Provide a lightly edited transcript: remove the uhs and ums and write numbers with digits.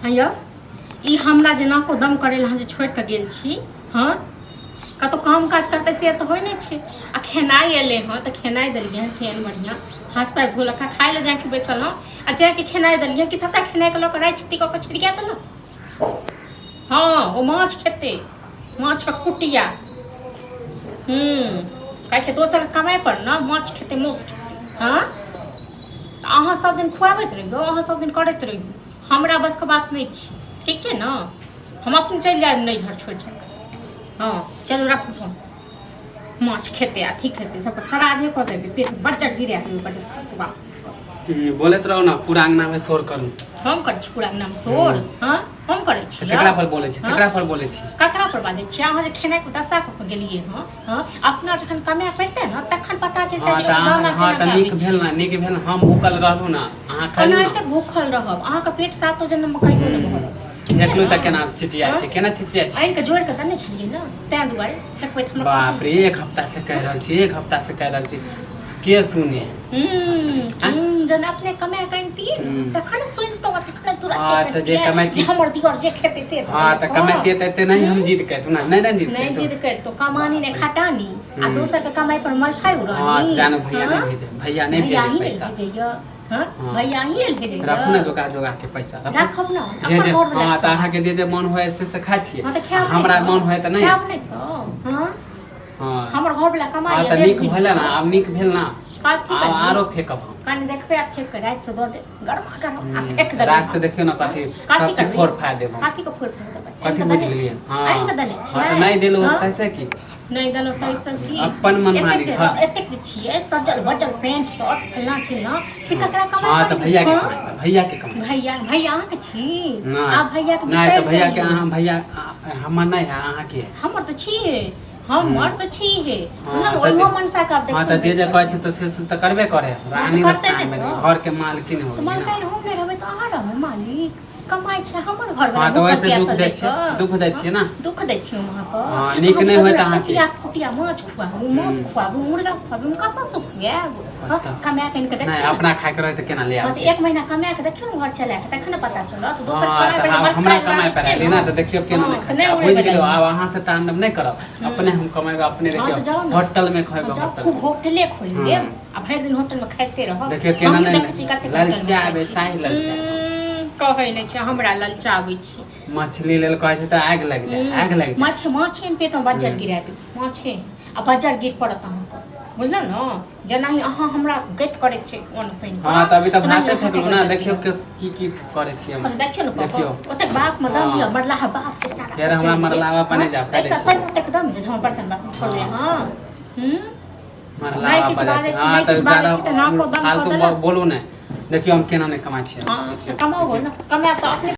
हँ यौ, ई हमरा जे नाको दम करै लए अहाँ जे छोड़ि कऽ गेल छी, हँ कतहु काम काज करतै से तऽ होइ नहि छै। आ खेनाइ एलै हँ तऽ खेनाइ देलियै हँ केहन बढ़िआँ, हाथ पैर धोलक हँ, खाइ लए जाके बैसल हँ आ जाके खेनाइ देलियै कि सभटा खेनाइके लऽ कऽ राइ छित्ती कऽ कऽ छिड़िया देलहुँ। हँ ओ माछ खेतै, माछक कुटिया। कहै छै दोसर कमाइ पर ने माछ खेतै, मासु खेतै। हँ तऽ अहाँ सब दिन खुआबैत रहियौ, अहाँ सब दिन करैत रहियौ, हमरा बसके बात नहि छै। ठीक छै ने, हम अपने चलि जायब नैहर छोड़ि छाड़ि कऽ। हँ चलू राखू फोन। माछ खेतै अथी खेतै सबके श्राद्धे कऽ देबै, पेट बज्जर गिरा देबै, बज्जर खसुआ। बोलैत रहू ने, पूरा अंगना में शोर करू। हम करै छी पूरा अंगना में शोर? हँ हम करै छी। केकरा पर बोलै छी? हँ? केकरा पर बोलै छी? ककरा पर बाजै छियै? अहाँ जे खेनाइके दशा कऽ कऽ गेलियै हँ, हँ अपना जखन कमाए पड़तै ने तखन पता चलतै हँ जे तऽ ओ दाना अहाँ, हँ केना तऽ नीक गाबै भेल छै। ने, नीक भेल ने, हम भूखल रहलहुँ ने, अहाँ खेलहुँ ने। एनाहिते भूखल रहब, अहाँके पेट सातो जन्ममे कहियो नहि भरत। ठीक छै देखलहुँ ने? तऽ केना चिचिया हँ? छै, केना चिचिया छै। आनि कऽ जोड़ि कऽ देने छलियै ने, ताहि दुआरे फेकबै तऽ हमरा बाप रे, एक हफ्ता से कहि रहल छी, एक हफ्ता से कहि रहल छी, के सुने? जहन अपने कमाए कऽ अनतियै ने तखन सुनितहुँ आ तखन तुरंते हँ, तऽ जे कहितियै कमैती- जे हमर दिअर जे खेतै से हँ तऽ कमैतियै तऽ एते नहि हम जिद करितहुँ ने, नहि ने जिद नहि करितहुँ। जिद करितो, कमानी नहि खटानी आ दोसर के कमाई पर मलफाइ उड़ानी। हँ तऽ जानो भैया नहि हँ? भेजे, भैया नहि भैया भेजे ही नहि पैसा। भेजैया? हँ हँ। भैया ही लेल भेजैया? राखू ने जोगा जोगा के पैसा, राखू। राखब ने जे अपन जे घर वाला। हँ तऽ अहाँके जे जे मन होय से खाइ छियै। हँ तऽ खायब नहि हमरा तऽ? मन होय तऽ नहि। खायब नहि तऽ? हँ हँ हमर घर वाला कमाई हँ तऽ नीक भेल ने, आब नीक भेल ने। कथी आब करबै? आरो फेकब हम। कनि देखबै आ फेक के राति से दऽ देब गरमा गरम आ फेक देबै। रात से देखियौ ने कथी कथी सब चीज करबै? फोड़ फाड़ देब हम। कथी के फोड़ फाड़ देबै? कथी आनि कऽ बुझि देने गेलियै? छी। हँ आनि कऽ देने हँ छियै। तऽ नहि देलहुँ हँ? तैसे की नहि देलहुँ तैसे की? अपन मनमानी, एतेक जे हँ। एतेक जे छियै सजल बजल पेंट शर्ट फल्लाँ चिल्लाँ से ककरा कमाइ हँ तऽ पर भैया के हँ? कमाइ पर, भैया के कमाइ। भैया, भैया अहाँके छी? नहि। आब भैया के नहि तऽ बिसरि भैया के जइयौ। अहाँ भैया हमर नहि है, अहाँके है। हमर तऽ छियै, हमर तऽ छियै। हँ, बुझलहुँ तऽ ओहियो जे- मनसा के आब हँ देखू तऽ जे जे देखू। कहै छै तऽ से से तऽ करबे करे रानी। करतै रक्षा नहि मे तऽ। घर के मालकिन हो तऽ गेली ना। मालकाइन हम नहि रहबै तऽ अहाँ रहबै मालिक? कमाइ छै हमर घर हँ तऽ ओहिसँ दुख दै छियै, दुख दै छियै ने। दुख दै छियै हम अहाँके? हँ, नीक नहि होइत अहाँके। कुटिया कुटिया माछ खुआबू, मांस खुआबू, मुर्गा खुआबू, हम कतऽसँ खुआएब? हँ, कतऽसँ? कमाए कऽ आनि कऽ नहि देखियौ ने। अपना खायके रहै तऽ केना ले हँ आबै तऽ छियै? एक महीना कमाए कऽ देखियौ ने घर चला कऽ, तखन ने पता चलत। दोसर हँ कमाइ तऽ पर आब मत हमरा खाय कमाइ पर छै आयली ने तऽ देखियौ केना हँ, नहि तऽ खाइ नहि छै। आब उड़ै बुझि गेलियौ, बला। आब अहाँ से तांडव नहि करब, अपने हम कमेबै अपने। हँ, तऽ देखियौ जाउ ने। होटल मे हँ, खेबै जाउ होटल खूब मे। होटले खोलि हँ। लेब आ भरि दिन होटल मे खाइते रहब। देखियौ केना हमहूँ नहि देखै छी कतेक होटल मे खाइ ललचाबै, छी। साहि ललचाबै। कहै नहि छै, हमरा ललचाबै छी। मछली लेल कहै छै तऽ आगि लागि जाय, आगि लागि जाय। माछे माछे पेट मे बज्जर गिरा देब, माछे आ बज्जर गिर पड़त अहाँके, बुझलहुँ ने? जेनाहि अहाँ हमरा गति करै छियै अन्न पानि। हँ तऽ अभी तऽ तेनाही भाते अहाँके फेकलहुँ ने। बज्जर देखियौ गिरत। के की की करै छी हम। बस देखियौ ने कऽ देखियौ। ओतेक बाप मे दम हँ। यऽ, मरलाहा बाप छै सारा। फेर हमरा मरलावा पर नहि जायब, कहि दै छी। ओतेक दम यऽ जे हमर बर्तन बासन छोड़बै? हँ हूँ मरलावा नहि किछु पर जाइ बाजै छी। छी, हँ नहि तऽ किछु बाजै ज्यादा छी तऽ नाको दम कऽ फालतू देलक। बोलू नहि, देखियौ हम केना नहि कमाइ छियै। हँ तऽ कमाओ ने, कमायब तऽ अपने।